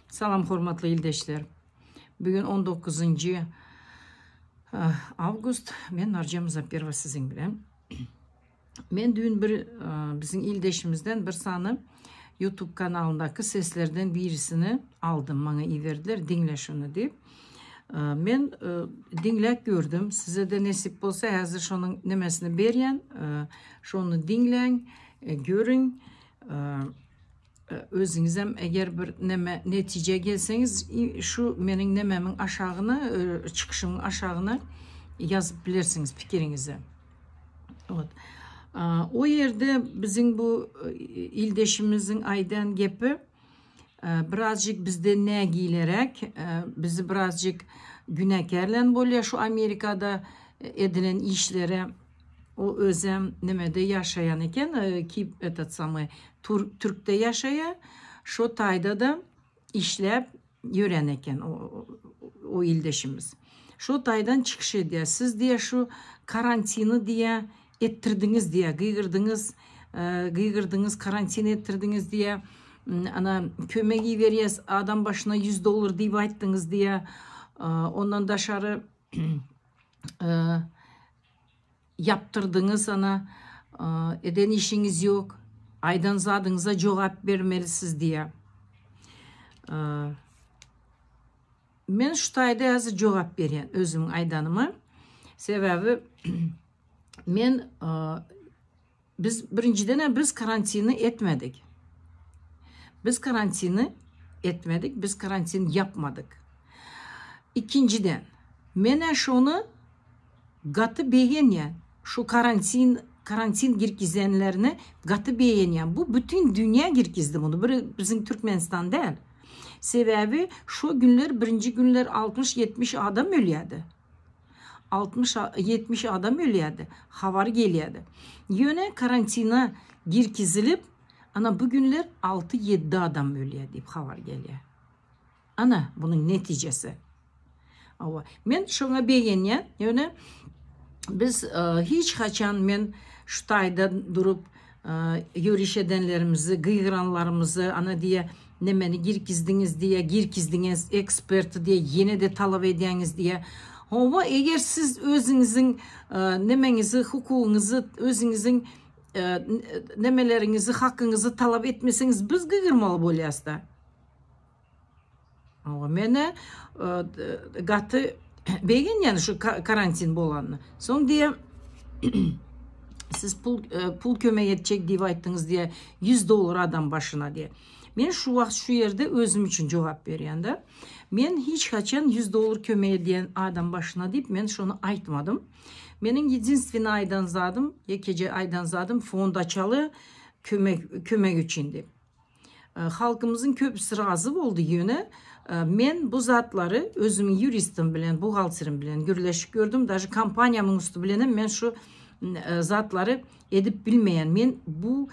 Salam hormatly ildeşler. Bugün 19-njy awgust. Men Narja Muzapperowa siziň bilen. Men düýn bir biziň ildeşimizden bir sany YouTube kanalyndaky seslerden birisini aldym. Maňa iberdiler, diňle şuny diýip. Men diňläp gördüm. Size-de nesip bolsa häzir şonuň nemesini berýän. Şony diňläň, görüň. Özüňizem eger bir neme netijä gelseňiz şu meniň nememiň aşagyna çykyşymyň aşagyna ýazyp bilersiňiz pikiriňizi. Ot. O ýerde biziň bu ildeşimiziň aýdan gepi birazjyk bizden nägileräk, bizi birazjyk günäkärlän bolýar şu Amerikada edilen işlere. O özem nemede ýaşaýan eken, ki etot samyý türkde ýaşaýa, şo taýda-da işläp ýören eken o ildeşimiz. Şo taýdan çykyş edýär. Siz diýýär şu karantini diýýär etdirdiňiz diýýär, gygyrdyňyz, gygyrdyňyz, karantin etdirdiňiz diýýär. Ana kömek iberýäs adam başyna 100 dollar diýip aýtdyňyz diýýär. Ondan daşary Ýapdyrdyňyz ana, eden işiňiz ýok, aýdan zadyňyza jogap bermelisiz diýýär. Men şu taýda häzir jogap berýän özümiň aýdanyma. Sebäbi men Biz birinjiden biz karantini etmedik. Biz karantini etmedik, biz karantin yapmadyk. Ikinjiden, men şony gaty begenýän. Şu karantin karantin girkizenlerini gaty begenýän. Bu bütün dünýä girkizdi bunu. Bir biziň Türkmenistan däl. Sebäbi şu günler birinji günler 60-70 adam ölýärdi. 60, 70 adam ölýärdi. Habar gelýärdi. Ýöne karantina girkizilip, ana bu günler 6-7 adam ölýär diýip habar gelýär. Ana bunuň netijesi. Awa, men şoňa begenýän. Ýöne biz e, hiç haçan men şu taýda durup Ýöriş edenlerimizi, gygyranlarymyzy, ana diýe, nemeni girkizdiňiz diýe, girkizdiňiz eksperti diýe, ýene-de talap edýäňiz diýe. Hawa, eger siz özüňiziň nemeňizi, hukugyňyzy, özüňiziň nemeleriňizi, hakyňyzy talap etmeseňiz, biz gygyrmaly bolýas-da. Hawa, men-ä gaty begenýän şu karantin bolanyna. Soň diýýär, siz pul pul kömek etjek diýip aýtdyňyz diýýär, 100 dollar adam başyna diýýär. Men şu wagt şu ýerde özüm üçin jogap berýän-de. Men hiç haçan 100 dollar kömek edýän adam başyna diýip men şony aýtmadym. Meniň ýedinstweniý aýdan zadym, ýekeje aýdan zadym fond açaly kömek kömek üçin diýip. Halkymyzyň köpüsi razy boldy, ýöne men bu zatlary özümiň ýuristim bilen, buhgalterim bilen gürleşip gördüm. Daže kompaniýamyň üsti bilen hem men şu zatlary edip bilmeýän. Men bu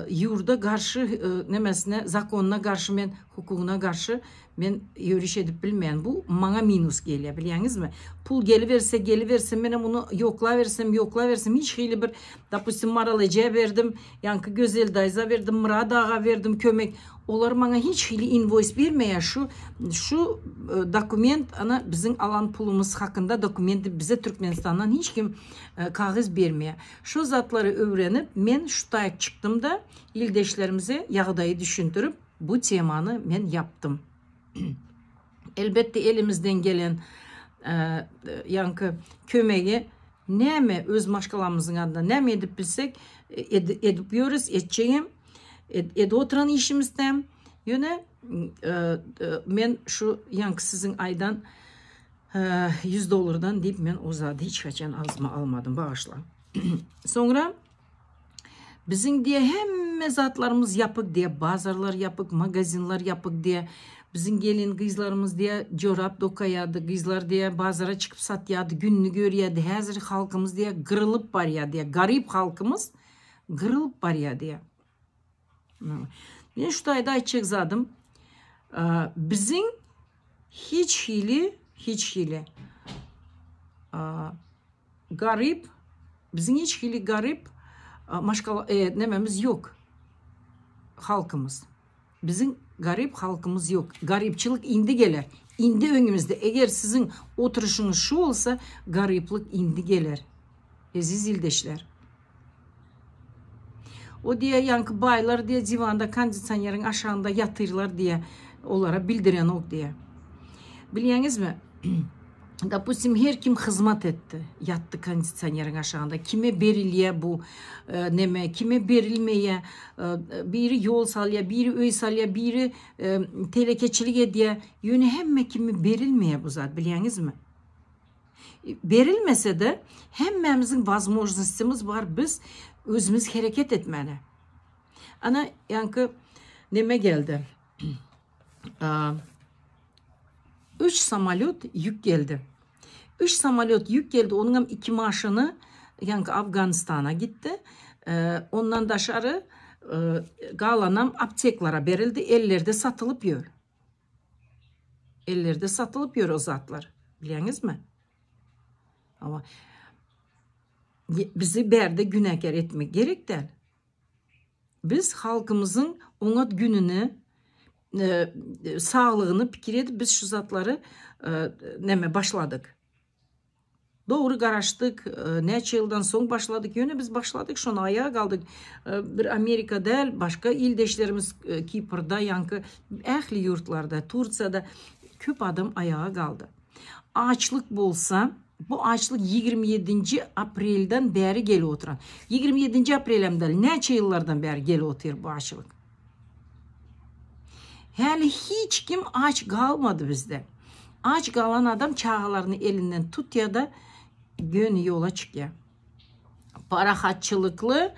ýurda garşy nemesine, zakonyna garşy men hukugyna garşy men ýöriş edip bilmeýän. Bu maňa minus gelýär, bilýäňizmi? Pul geliberse, geliberse, menem ony ýoklabersem, ýoklabersem hiç hili bir, dopustim, Maral ejä berdim, Ýaňky Gözel daýza berdim, Myrat aga berdim kömek. Olar maňa hiç hili invoýs bermeýär. Şu şu e, dokument ana biziň alan pulumyz hakynda dokumenti bize Türkmenistandan hiç kim e, kagyz bermeýär. Şu zatlary öwrenip men şu taýak çykdym-da ildeşlerimize ýagdaýy düşündirip bu temany men ýapdym. Elbetde elimizden gelen e, ýaňky kömegi Näme öz maşgalamyzyň adyna näme edip bilsek edip ýörüs, etjegem, edip oturan işimizde. Ýöne men şu ýaňky siziň aýdan 100 dollardan diýip men o zady hiç haçan agzyma almadym, bagyşlaň. Soňra Biziň diýe hemme zatlarymyz ýapyk diýe, bazarlar ýapyk, magazinler ýapyk diýe. Biziň gelin gyzlarymyz diýe jorap dokaýardy, gyzlar diýe bazara çykyp satýardy, gününi görýärdi. Häzir halkymyz diýe gyrylyp barýar diýe, garyp halkymyz gyrylyp barýar diýe. Men şu taýda aýtjak zadym, biziň hiç hili, hiç hili Garyp, biziň hiç hili garyp maşgala, e, nememiz ýok. Halkymyz. Biziň Garyp halkymyz ýok. Garypçylyk indi geler. Indi öňümizde. Eger siziň oturyşyňyz şu bolsa, garyplyk indi geler. Eziz ildeşler. O diýýär, ýaňky baýlar diýýär, diwanda kondisioneriň aşagynda ýatyrlar diýýär. Olara bildirenok diýýär. Bilýäňizmi? Dopustim, her kim hyzmat etdi. Ýatdy kondisioneriň aşagynda. Kime berilýär bu e, neme, kime berilmeýär. E, biri ýol salýar, biri öý salýar, biri e, telekeçilik edýär. Ýöne hemme kime berilmeýär bu zat, bilýäňizmi? Berilmese-de, hemmämiziň wazmožnostymyz bar, biz özümiz hereket etmäne. Ana, ýaňky neme geldi. Üç samolýot ýük geldi. Üç samolýot ýük geldi, onuňam iki maşyny ýaňky Afganystana gitdi. Ondan daşary galanam apteklara berildi, ellerde satylyp ýör. Ellerde satylyp ýör o zatlar. Bilýäňizmi? Hawa. Bizi bärde günäkär etmek gerek däl. Biz halkymyzyň oňat gününi, e, saglygyny pikir edip biz şu zatlary e, näme başladyk. Dogry garaşdyk, näçe ýyldan soň başladyk, ýöne biz başladyk, şony aýaga galdyk. Bir Amerika däl, başga ildeşlerimiz Kiprda, ýaňky ähli ýurtlarda, Tursiýada köp adam aýaga galdy. Açlyk bolsa, bu açlyk 27-nji aprelden bäri gelip oturan. 27-nji aprelem däl, näçe ýyllardan bäri gelip otyr bu açlyk. Häli hiç kim aç galmady bizde. Aç galan adam çagalaryny elinden tutýa-da, göni ýola çykýa. Parahatçylykly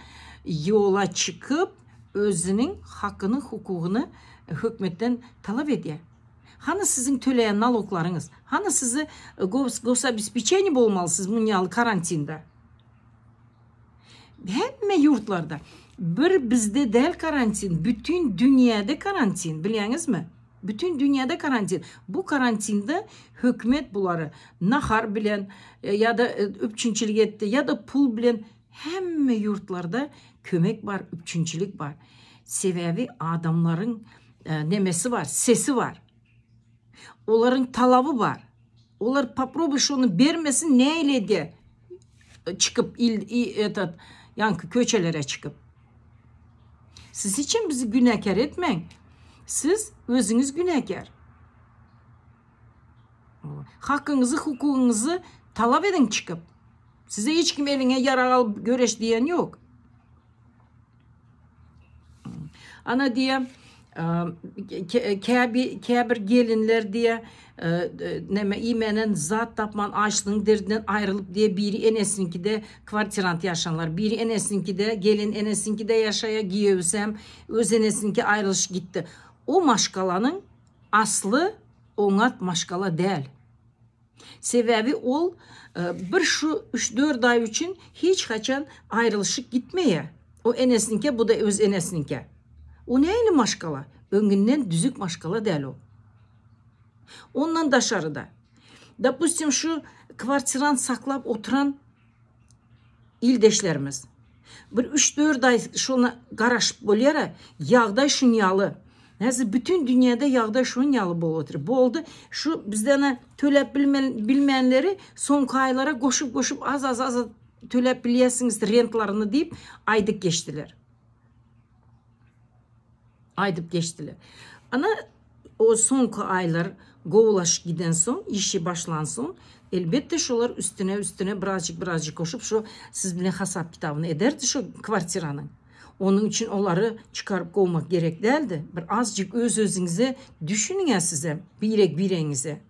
ýola çykyp, özüniň hakyny, hukugyny hökümetden talap edýä. Hany siziň töleýän naloglaryňyz? Hany sizi gosobespeçeniýe bolmaly siz munýaly karantinde? Hemme ýurtlarda. Bir bizde däl karantin, bütin dünýäde karantin, bilýäňizmi? Bütin dünýäde karantin. Bu karantinde hökümet bulary nahar bilen e, ýa-da e, üpjünçilik etdi, ýa-da pul bilen hemme ýurtlarda kömek bar, üpjünçilik bar. Sebäbi adamlaryň e, nemesi bar, sesi bar. Olaryň talaby bar. Olar poprobuý şony bermesin näile edýär? Çykyp il etat ýaňky köçelere çykyp. Siz hiçem bizi günäkär etmäň. Siz özüňiz günäkär. Hakyňyzy, hukugyňyzy talap ediň çykyp. Size hiç kim eliňe ýarag alyp göreş diýen ýok. Ana diýe, käbir gelinler diýe, neme iýmenen zat tapman açlygyň derdinden aýrylyp diýe biri enesiniňkide kwartirant ýaşanlar, biri enesiniňkide gelin enesiniňkide ýaşaýa giýewsem öz enesiniňki aýrylyşyp gitdi. O maşgalanyň asly oňat maşgala däl. Sebäbi ol bir şu üç-dört aý üçin hiç haçan aýrylyşyp gitmeýär. O enesiniňkä, bu-da öz enesiniňkä. O nähili maşgala? Öňünden düzük maşgala däl o. Ondan daşary-da, dopustim, şu kwartirant saklap oturan ildeşlerimiz. Bir üç-dört aý şona garaşyp bolýar-a, ýagdaý şuň ýaly. Häzir bütin dünýäde ýagdaý şuň ýaly bolup otyr. Boldy, şu bizden töläp bilmänleri soňky aýlara goşup-goşup az-az az töläp bilýärsiňiz rentlaryny diýip aýdyp geçdiler. Aýdyp geçdiler. Ana o soňky aýlar gowulaşyp gidensoň, işi başlansoň, elbetde şolar üstüne üstüne birazjyk birazjyk goşup şo siz bilen hasap kitabyny ederdi şo kwartiranyň. Onuň üçin olary çykaryp kowmak gerek däldi. Bir azjyk öz özüňize düşüniň-ä sizem birek biregiňize.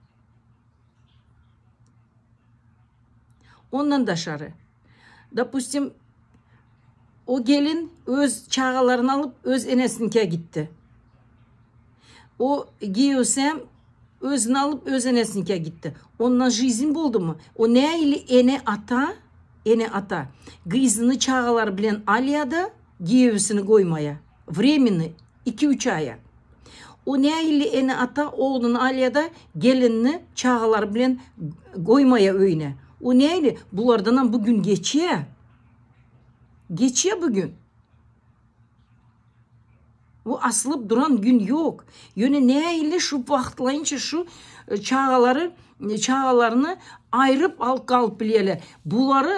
Ondan daşary, dopustim, o gelin öz çagalaryny alyp öz enesinikä gitdi. O giýewsem özüni alyp öz enesinikä gitdi. Ondan žizin boldumy? O nähili ene-ata, ene-ata gyzyny çagalary bilen alýa-da, giýewisini goýmaýa. Wremenny iki-üç aýa. O nähili ene-ata ogluny alýa-da, gelinini çagalary bilen goýmaýa öýüne. O nähili? Bulardanam bu gün geçýä. Geçýä bu gün. Bu asylyp duran gün ýok. Ýöne nähili şu wagtlaýynça şu çagalary çagalaryny aýryp alyp galyp bilýärler. Bulary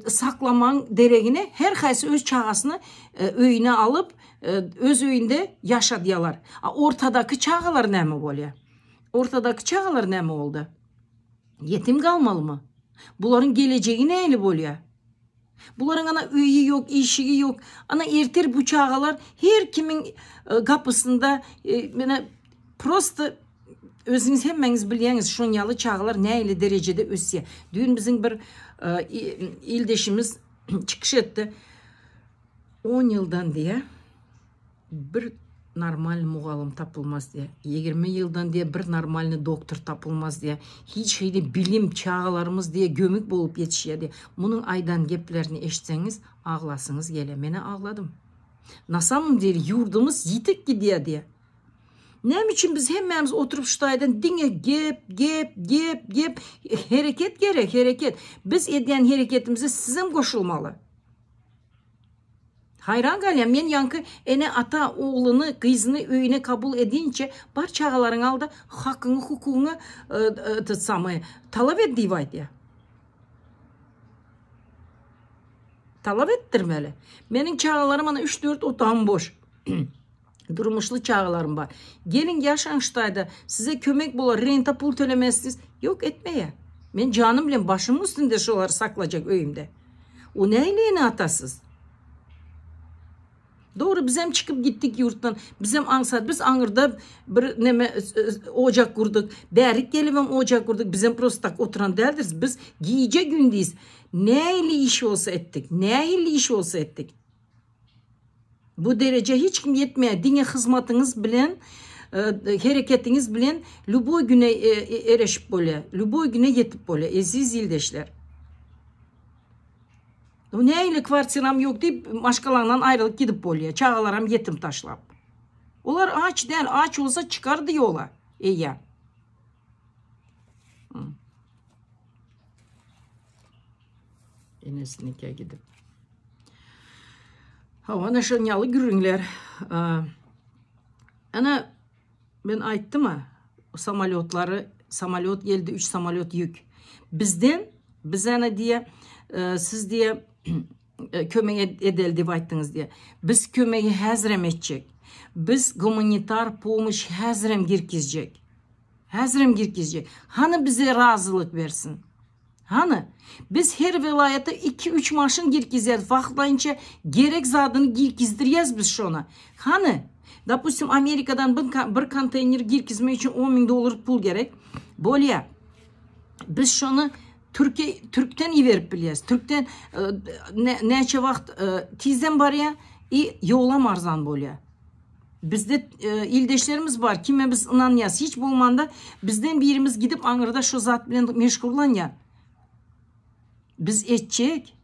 saklamagyň deregine her haýsy öz çagasyny öýüne alyp, öz öýünde ýaşadýarlar. A ortadaky çagalar näme bolýar? Ortadaky çagalar näme boldy? Ýetim galmalymy? Bularyň gelejegi nähili bolýar? Bularyň ana öýi ýok, işigi ýok. Ana ertir bu çagalar her kimiň gapysynda mena prosto özüňiz hemmäňiz bilýäňiz şon ýaly çagalar nähili derejede ösýär. Düýn biziň bir ildeşimiz çykyş etdi. On ýyldan diýä Bir normalny mugallym tapylmaz diýýär. 20 ýyldan diýýär bir normalny doktor tapylmaz diýýär. Hiç hili bilim çagalarymyz diýýär gömük bolup ýetişýär diýýär. Munuň aýdan geplerini eşitseňiz aglasyňyz gelýär. Menä agladym. Na samom dele ýurdumyz ýitip gidýär diýýär. Näme üçin biz hemmämiz oturyp şu taýdan diňe gep, gep, gep, gep, hereket gerek, hereket. Biz edýän hereketimize sizem goşulmaly. Haýran galýan, men ýaňky ene-ata ogluny, gyzyny öýüne kabul edinçe, bar çagalaryňy al-da, hakyňy, hukugyňy этот самый, talap et diýip aýdýar. Talap etdirmeli. Meniň çagalarym ana üç-dört otagym boş. Durmuşly çagalarym bar. Geliň ýaşaň şu taýda, size kömek bolar, renta pul tölemezsiz. Ýok, etmeýär. Men janym bilen başymyň üstünde şolary saklajak öýümde. O nähili ene-atasyz? Dogry, bizem çykyp gitdik ýurtdan. Bizem aňsat, biz aňyrda bir neme ojak gurduk. Bärik gelibem ojak gurduk. Bizem prosto tak oturan däldiris. Biz gije-gündiz nähili iş bolsa etdik. Nähili iş bolsa etdik. Bu derejä hiç kim ýetmeýär. Diňe hyzmatyňyz bilen, hereketiňiz bilen lýuboý güne ereşip bolýar. Lýuboý güne ýetip bolýar, eziz ildeşler. Bu nähili kwartiram ýok diýip, maşgalaňdan aýrylyp gidip bolýar. Çagalaram ýetim taşlap. Olar aç däl, aç bolsa çykardy ýola eýýäm. Enesinikä gidip. Hawa, ana şoň ýaly gürrüňler. Ana men aýtdym-a, samolýotlary, samolýot geldi, üç samolýot ýük. Bizden, biz ana diýe, siz diýe kömek edeli diýip aýtdyňyz diýe. Biz kömegi häzirem etjek. Biz gumanitar pomoş häzirem girkizjek. Häzirem girkizjek. Hany bize razylyk bersin. Hany, biz her welaýata iki-üç maşyn girkizýäris, wagtlaýynça gerek zadyny girkizdirýäs biz şona. Hany, dopustim, Amerikadan bir konteýner girkizmek üçin on müň dollar pul gerek. Bolýa. Biz şony Türkiýe, türkden iberip bilýäs. Türkden näçe wagt tizden barýa i ýolam arzan bolýa. Bizde ildeşlerimiz bar, kime biz ynanýas. Hiç bolmanda bizden birimiz gidip aňyrda şo zat bilen meşgullanýar. Biz etjek,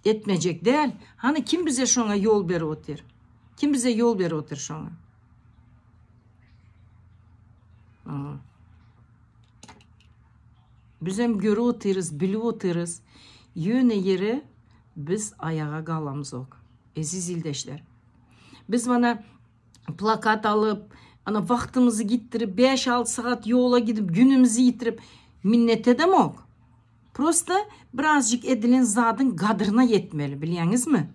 etmejek däl. Hany kim bize şoňa ýol berip otyr? Kim bize ýol berip otyr şoňa? Bizem görüp otyrys, bilip otyrys. Ýöne ýere biz aýaga galamzok. Eziz ildeşler. Biz mana plakat alyp, ana wagtymyzy gitdirip, 5-6 sagat ýola gidip, günümizi ýitirip, minnet edemok. Prosta birazjyk edilen zadyň gadryna ýetmeli, bilýäňizmi?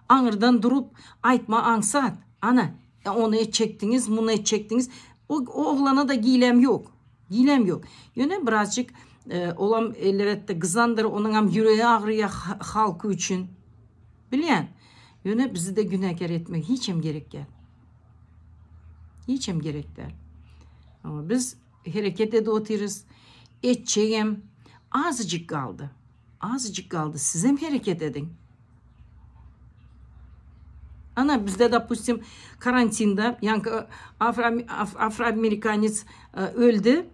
Aňyrdan durup aýtma aňsat. Ana, ony etjekdiňiz, muny etjekdiňiz. O, o oglana da gilem ýok. Gilem ýok. Ýöne birazjyk e, olam elbetde gyzandyr, onuňam ýüregi agryýar halky üçin. Bilýän. Ýöne bizi-de günäkär etmek hiçem gerek däl. Hiçem gerek däl. Ama biz hereket edip otyrys. Etjegem azajyk galdy. Azajyk galdy. Sizem hereket ediň. Ana bizde dopustim karantinde ýaňky afroamerikanец e, öldi.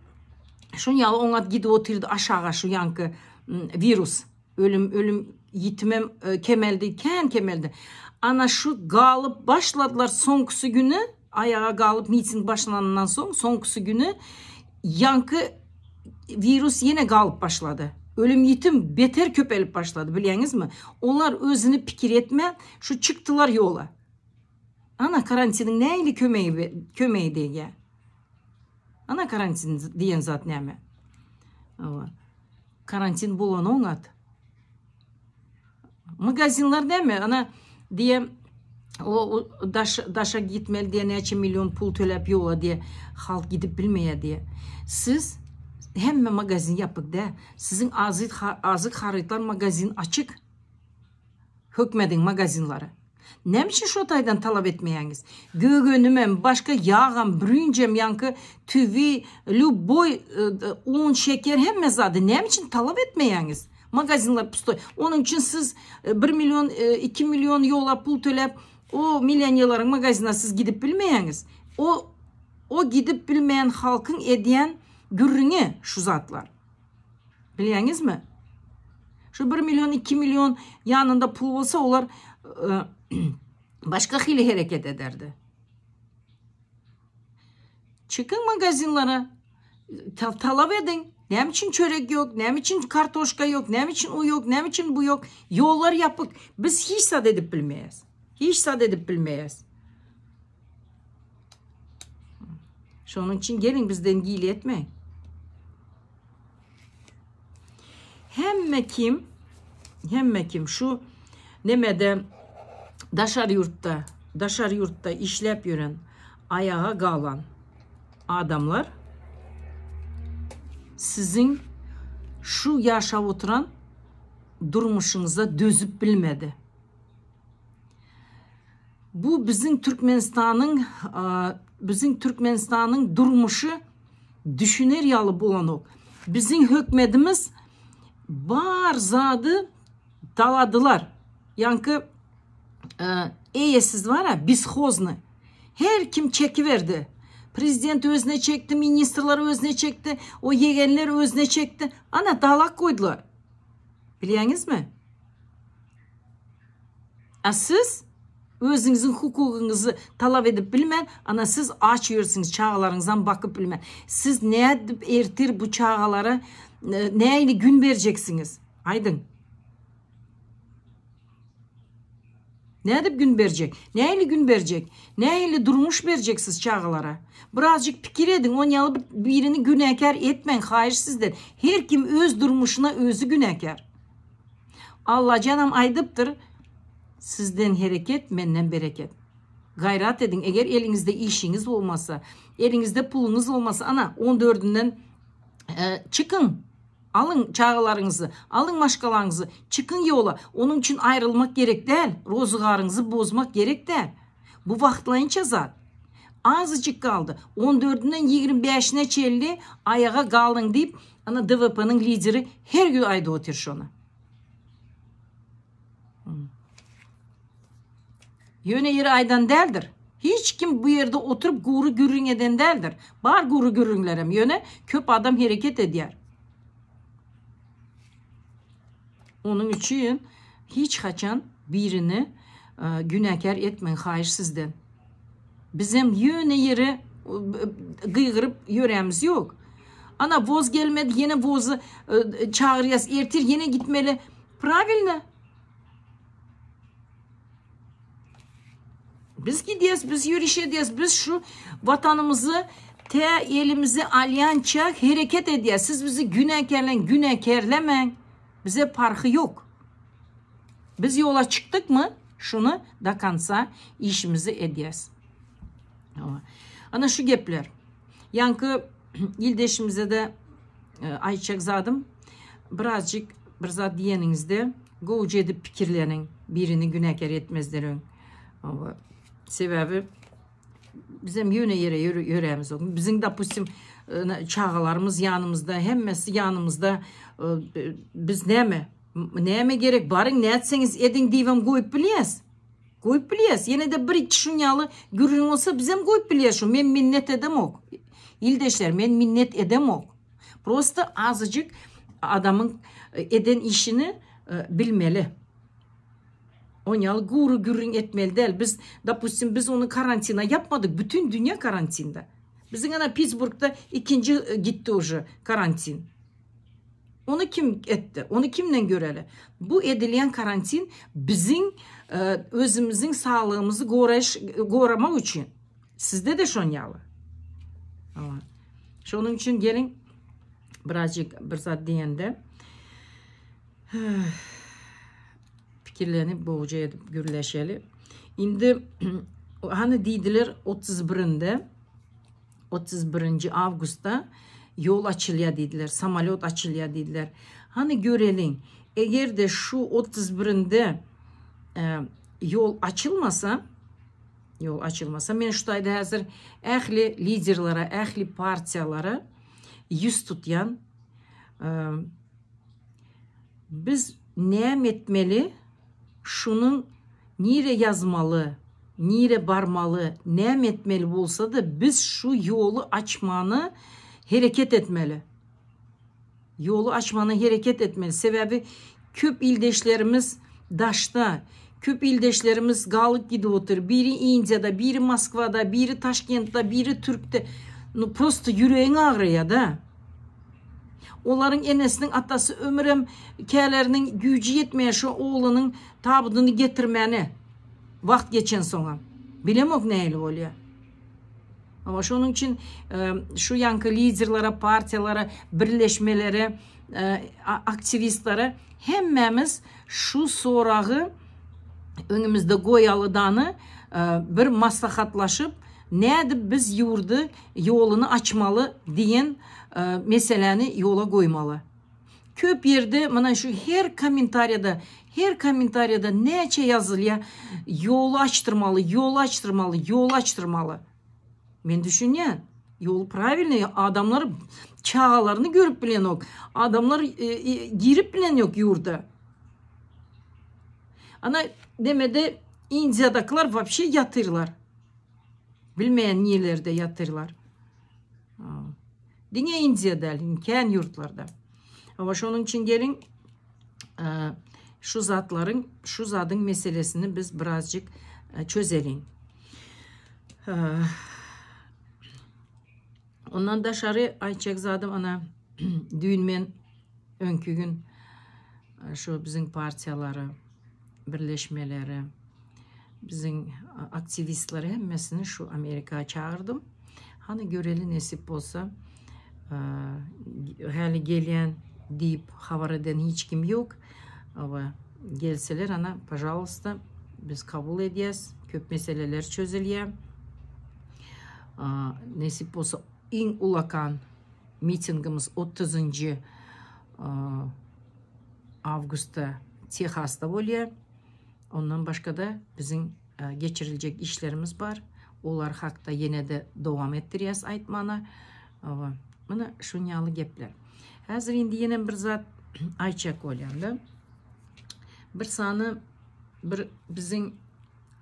Şoň ýaly oňat gidip otyrdy aşaga şu ýaňky wirus. Ölüm, ölüm ýitimem kemeldi, kän kemeldi. Ana şu galyp başladylar soňkusy güni, aýaga galyp miting başlanandan soň soňkusy güni ýaňky wirus ýene galyp başlady. Ölüm ýitim beter köpelip başlady, bilýäňizmi? Olar özüni pikir etmän şu çykdylar ýola. Ana karantiniň nähili kömegi kömegi degýär? Ana karantin diýen zat näme? Hawa. Karantin bolan oňat. Magazinler näme? Ana diýe o daş daşa gitmeli diýe näçe million pul töläp ýola diýe halk gidip bilmeýär diýe. Siz hemme magazin ýapyk dä. Siziň azyk azyk harytlar magazin açyk. Hökmediň magazinlary. Näme üçin şo taýdan talap etmeýäňiz? Gök önümem, başga ýagam, bürünjem, ýaňky tüwi, lýuboý un, şeker hemme zady näme üçin talap etmeýäňiz? Magazinler pustoý. Onuň üçin siz bir million, iki million ýola pul töläp, o millionerleriň magazine siz gidip bilmeýäňiz. O o gidip bilmeýän halkyň edýän gürrüňi şu zatlar. Bilýäňizmi? Şu 1 million, 2 million ýanynda pul bolsa olar başga hili hereket ederdi. Çykyň magazinlere, talap ediň. Näme üçin çörek ýok, näme üçin kartoşka ýok, näme üçin o ýok, näme üçin bu ýok? Ýollar ýapyk. Biz hiç zat edip bilmeýäs. Hiç zat edip bilmeýäs. Şonuň üçin geliň bizden gile etmäň. Hemme kim hemme kim şu nemede daşary ýurtda daşary ýurtda işläp ýören aýaga galan adamlar siziň şu ýaşap oturan durmuşyňyza dözüp bilmedi. Bu biziň Türkmenistanyň biziň Türkmenistanyň durmuşy düşüner ýaly bolanok. Biziň hökmedimiz bar zady daladylar. Ýaňky eýesiz bar-a, beshozny. Her kim çekiberdi. Prezident özüne çekdi, ministrler özüne çekdi, o ýegenler özüne çekdi. Ana dalak goýdular. Bilýäňizmi? A siz özüňiziň hukugyňyzy talap edip bilmän, ana siz aç ýörsüňiz, çagalaryňyzam bakyp bilmän. Siz nädip ertir bu çagalara nähili gün berjeksiňiz? Aýdyň. Nädip gün berjek? Nähili gün berjek? Nähili durmuş berjek siz çagalara? Birazjyk pikir ediň, on ýaly bir birini günäkär etmäň, haýyş sizden. Her kim öz durmuşyna özi günäkär. Allajanam aýdypdyr, Sizden hereket, menden bereket. Gaýrat ediň, eger eliňizde işiňiz bolmasa, eliňizde puluňyz bolmasa, ana, on dördünden çykyň, alyň çagalaryňyzy, alyň maşgalaňyzy, çykyň ýola. Onuň üçin aýrylmak gerek däl, rozygaryňyzy bozmak gerek däl. Bu wagtlaýynça zat. Azajyk galdy. On dördünden ýigrimi bäşine çenli aýaga galyň diýip, ana DWP-niň lideri her gün aýdyp otyr şony. Ýöne ýere aýdan däldir. Hiç kim bu ýerde oturyp gury gürrüň eden däldir. Bar gury gürrüňlerem, ýöne köp adam hereket edýär. Onuň üçin hiç haçan birini günäkär etmäň haýyş sizden. Bizem ýöne ýere gygyryp ýörämiz ýok. Ana woz gelmedi ýene wozy çagyrýas ertir ýene gitmeli. Pravilno. Biz gidýäs, biz ýöriş edýäs, biz şu watanymyzy tä elimize alýança hereket edýäs. Siz bizi günäkärleň, günäkärlemäň. Bize parhy ýok. Biz ýola çykdykmy, şuny do konca işimizi edýäs. Ana şu gepler. Ýaňky ildeşimize-de aýtjak zadym, birazjyk bir zat diýeniňizde gowuja edip pikirleniň, birini günäkär etmezden öň. Sebäbi bizem ýöne ýere ýörämizok. Biziň dopustim çagalarymyz ýanymyzda, hemmesi ýanymyzda. Biz näme? Näme gerek? Baryň nätseňiz ediň diýibem goýup bilýäs. Goýup bilýäs. Ýene-de bir iki şuň ýaly gürrüň bolsa bizem goýup bilýäs şu. Men minnet edemok. Ildeşler, men minnet edemok. Prosta azajyk adamyň eden işini bilmeli. On ýaly gury gürrüň etmeli däl. Biz, dopustim, biz ony karantina ýapmadyk. Bütün dünýä karantinda. Biziň ana Pittsburgda ikinji gitdi uje karantin. Ony kim etdi? Ony kimden göreli? Bu edilýän karantin biziň özümiziň saglygymyzy goraýyş goramak üçin. Sizde-de şon ýaly. Şonuň üçin geliň birazjyk bir zat diýende pikirlenip gowuja edip gürleşeli. Indi hany diýdiler 31-inde 31-nji awgustda ýol açylýar diýdiler, samolýot açylýar diýdiler. Hany göreliň, eger-de şu 31-inde ýol açylmasa, ýol açylmasa, men şu taýda häzir ähli liderlere, ähli partiýalara ýüz tutýan. Biz näme etmeli? Şunuň nire ýazmaly, nire barmaly, näme etmeli bolsa-da biz şu ýoly açmany hereket etmeli. Ýoly açmana hereket etmeli. Sebäbi köp ildeşlerimiz daşda, köp ildeşlerimiz galyp gidip otyr. Biri Indiýada, biri Moskwada, biri Taşkentde, biri Türkde. Nu prosto ýüregiň agyrýar-da. Olaryň enesiniň atasy ömürem käleriniň güýji ýetmeýär şo oglunyň tabydyny getirmäne wagt geçensoňam. Bilemok nähili bolýar. Hawa şonuň üçin şu ýaňky liderlere, partiýalara, birleşmelere, aktiwistlere hemmämiz şu soragy öňümizde goýalydany bir maslahatlaşyp Nädip biz ýurdy ýoluny açmaly diýen meseläni ýola goýmaly. Köp ýerde mana şu her kommentariýada, her kommentariýada näçe ýazylýa ýoly açdyrmaly, ýoly açdyrmaly, ýoly açdyrmaly. Men düşünýän. Ýol prawilnyý adamlar çagalaryny görüp bilenok. Adamlar girip bilen ýok ýurda. Ana demede Indiýadakylar wapşe ýatyrlar. Bilmeýän nirelerde ýatyrlar. Diňe Indiýa däl, kän ýurtlarda. Hawa, şonuň üçin geliň şu zatlaryň, şu zadyň meselesini biz birazjyk çözeliň. Ondan daşary aýtjak zadym ana düýn men öňki gün şu biziň partiýalary, birleşmeleri, biziň aktiwistleri hemmesini şu Amerika çagyrdym. Hany göreli nesip bolsa häli gelýän diýip habar eden hiç kim ýok. Awa gelseler ana pažaluysta biz kabul edýäs. Köp meseleler çözülýär. Nesip bolsa iň ulakan mitingimiz 30-njy awgustda Tehasda bolýar. Ondan başga-da biziň geçiriljek işlerimiz bar. Olar hakda ýene-de dowam etdirýäs aýtmana. Hawa, mına şun ýaly gepler. Häzir indi ýene bir zat aýtjak bolýan-da. Bir sany bir biziň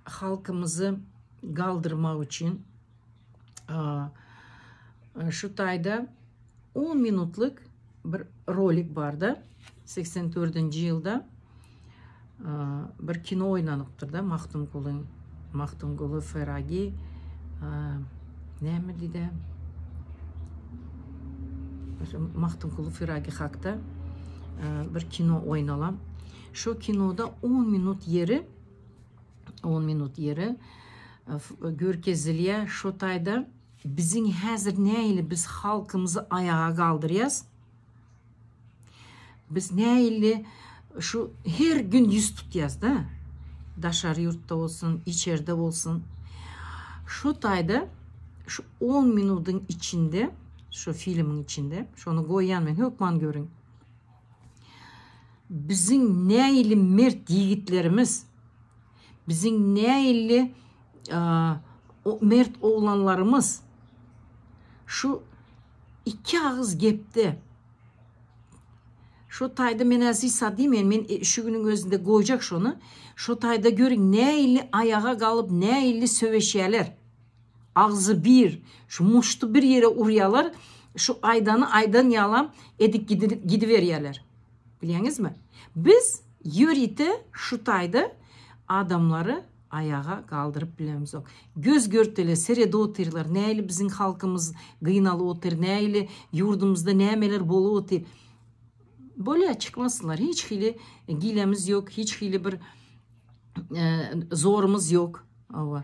halkymyzy galdyrmak üçin şu taýda 10 minutlyk bir rolik barda 84-nji ýylda bir kino oýnanypdyr-da Magtymgulyň Magtymguly Feragi näme diýdi? Magtymguly Feragi hakda bir kino oýnalan. Şu kinoda 10 minut ýeri 10 minut ýeri görkezilýär. Şu taýda biziň häzir nähili biz halkymyzy aýaga galdyrýas. Biz nähili şu her gün ýüz tutýas da. Daşary ýurtda bolsun, içerde bolsun. Şu taýda şu 10 minudyň içinde, şu filmiň içinde, şony goýýan men hökman görüň. Biziň nähili mert ýigitlerimiz, biziň nähili mert oglanlarymyz şu iki agyz gepde şu taýda men häzir hiç zat diýmeýän, men şu günüň özünde goýjak şony. Şu taýda görüň nähili aýaga galyp, nähili söweşýärler. Agzy bir, şu muşty bir ýere urýarlar, şu aýdany aýdan ýalam edip gidiberýärler. Bilýäňizmi? Biz ýörite şu taýda adamlary aýaga galdyryp bilemzok. Göz görtele seredip otyrlar, nähili biziň halkymyz gynalyp otyr, nähili ýurdumyzda nämeler bolup otyr. Bolýar, çykmasynlar. Hiç hili gilemiz ýok, hiç hili bir. Zorumyz ýok. Hawa.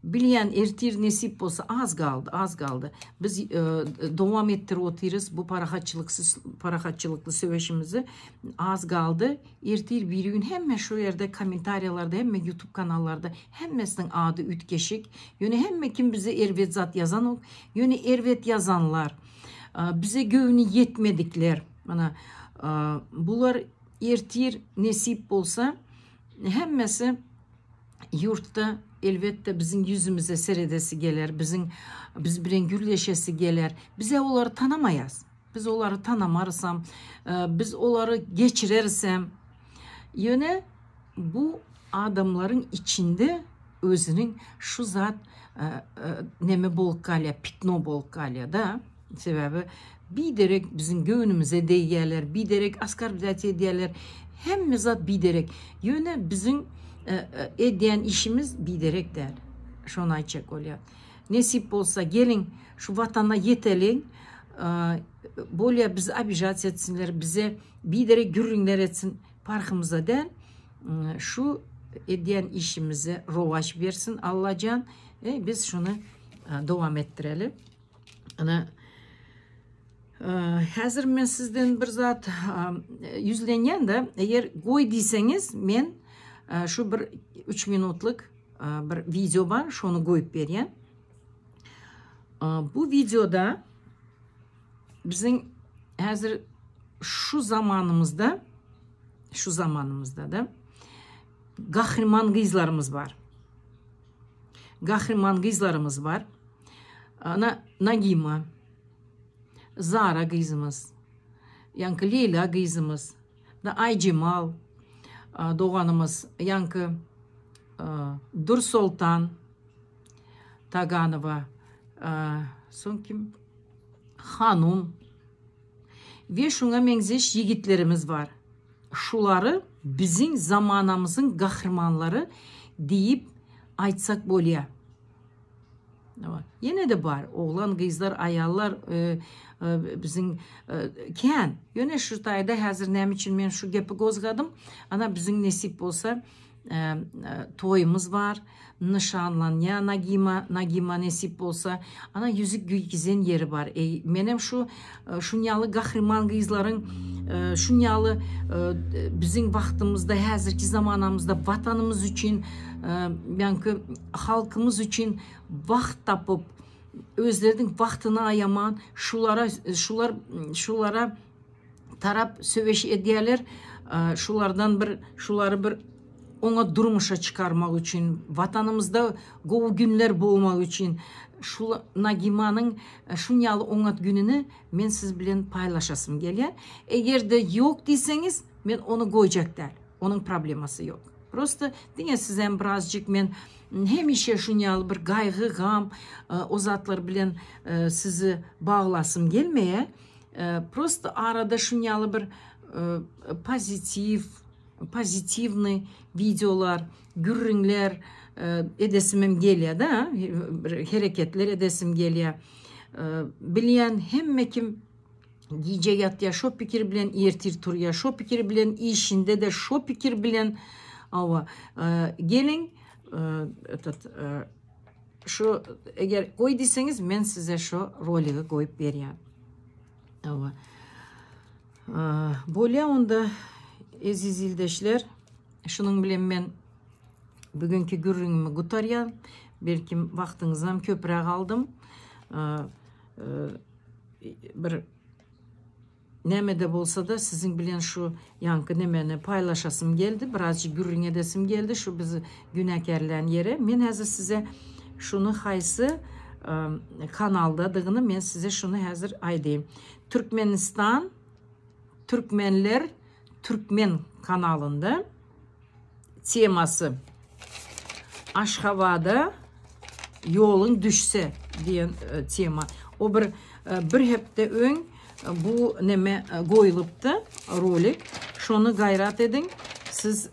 Bilýän ertir nesip bolsa az galdy, az galdy. Biz dowam etdirip otyrys bu parahatçylyksyz parahatçylykly söweşimizi. Az galdy. Ertir biri gün hemme şu ýerde kommentariýalarda hemme YouTube kanallarda hemmesiniň ady üýtgeşik. Ýöne hemme kim bize erbet zat ýazanok. Ýöne erbet ýazanlar, bize göwni ýetmedikler, mana bular Ertir nesip bolsa hemmesi ýurtda elbetde biziň ýüzümize seredesi geler, biziň biz bilen gürleşesi geler. Bize olary tanamaýas. Biz olary tanamarysam, biz olary geçirerisem. Ýöne bu adamlaryň içinde özüniň şu zat neme bolup galýar, pitno bolup galýar da. Sebäbi biderek biziň göwnümize degýärler, biderek oskarbljat edýärler. Hemme zat biderek. Ýöne biziň edýän işimiz biderek däl. Şony aýtjak bolýan. Nesip bolsa geliň şu watana ýeteliň. Bolýa bizi obijat etsinler, bize biderek gürrüňler etsin, parhymyza däl. Şu edýän işimize rowaç bersin Allajan. Biz şuny dowam etdireli. Ana häzir men sizden bir zat ýüzlenýän de, eger goý diýseňiz, men şu bir 3 minutlyk bir wideo bar, şony goýup berýän. Bu wideoda biziň häzir şu zamanymyzda şu zamanymyzda da gahryman gyzlarymyz bar. Gahryman gyzlarymyz bar. Ana Nagima, Zara gyzymyz, ýaňky Leýla gyzymyz, da Aýjemal doganymyz, ýaňky Dursoltan Taganowa, soň kim? Hanum we şuňa meňzeş ýigitlerimiz bar. Şulary biziň zamanamyzyň gahrymanlary diýip aýtsak bolýar. Ýene-de bar, oglan, gyzlar, aýallar biziň kän. Ýöne şu taýda häzir näme üçin men şu gepi gozgadym? Ana biziň nesip bolsa toýumyz bar, nyşanlanýar Nagima, Nagima nesip bolsa. Ana ýüzük giýgizen ýeri bar. Eý, menem şu şun ýaly gahryman gyzlaryň şun ýaly biziň wagtymyzda, häzirki zamanamyzda watanymyz üçin, ýaňky halkymyz üçin wagt tapyp, özleriniň wagtyny aýaman, şulara şular şulara tarap söweş edýärler. Şulardan bir şulary bir oňat durmuşa çykarmak üçin, watanymyzda gowy günler bolmagy üçin şu Nagimanyň şun ýaly oňat gününi men siz bilen paýlaşasym gelýär. Eger-de ýok diýseňiz, men ony goýjak däl. Onuň problemasy ýok. Prosta diňe sizem birazjyk men hemişe şun ýaly bir gaýgy, gam o zatlar bilen sizi baglasym gelmeýär. Prosta arada şun ýaly bir pozitiw, pozitiwnyý wideolar, gürrüňler edesimem gelýär-de, bir hereketler edesim gelýär. Bilýän hemme kim Gije ýatýar şo pikir bilen, ertir turýar şo pikir bilen, işinde-de şo pikir bilen. Hawa, geliň, etot, şu eger goý diýseňiz, men size şo roligi goýup berýän. Hawa. Bolýa onda eziz ildeşler, şunuň bilen men bugünki gürrüňimi gutarýan. Belkim wagtyňyzam köpräk aldym. Bir näme-de bolsa-da siziň bilen şu ýaňky nemeni paýlaşasym geldi, birazjyk gürrüň edesim geldi şu bizi günäkärlän ýere. Men häzir size şuny haýsy kanaldadygyny men size şuny häzir aýdaýyn. Türkmenistan Türkmenler Türkmen kanalynda temasy Aşgabada ýoluň düşse diýen e, tema. O bir e, bir hepde öň e, bu neme goýulypdy rolik. Şony gaýrat ediň. Siz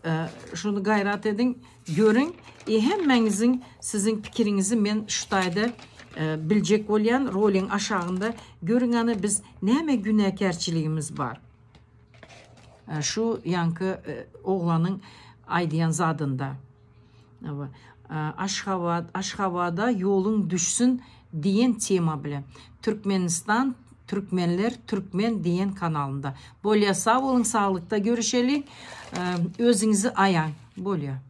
şony gaýrat ediň, görüň. E hemmäňiziň siziň pikiriňizi men şu taýda biljek bolýan roliň aşagynda görüň ana biz näme günäkärçiligimiz bar. Şu ýaňky oglanyň. aýdýan zadynda. Aşgabat, Aşgabada ýoluň düşsün diýen tema bilen. Türkmenistan, Türkmenler, Türkmen diýen kanalynda. Bolýa sag boluň saglykda görüşeli. Özüňizi aýaň. Bolýa.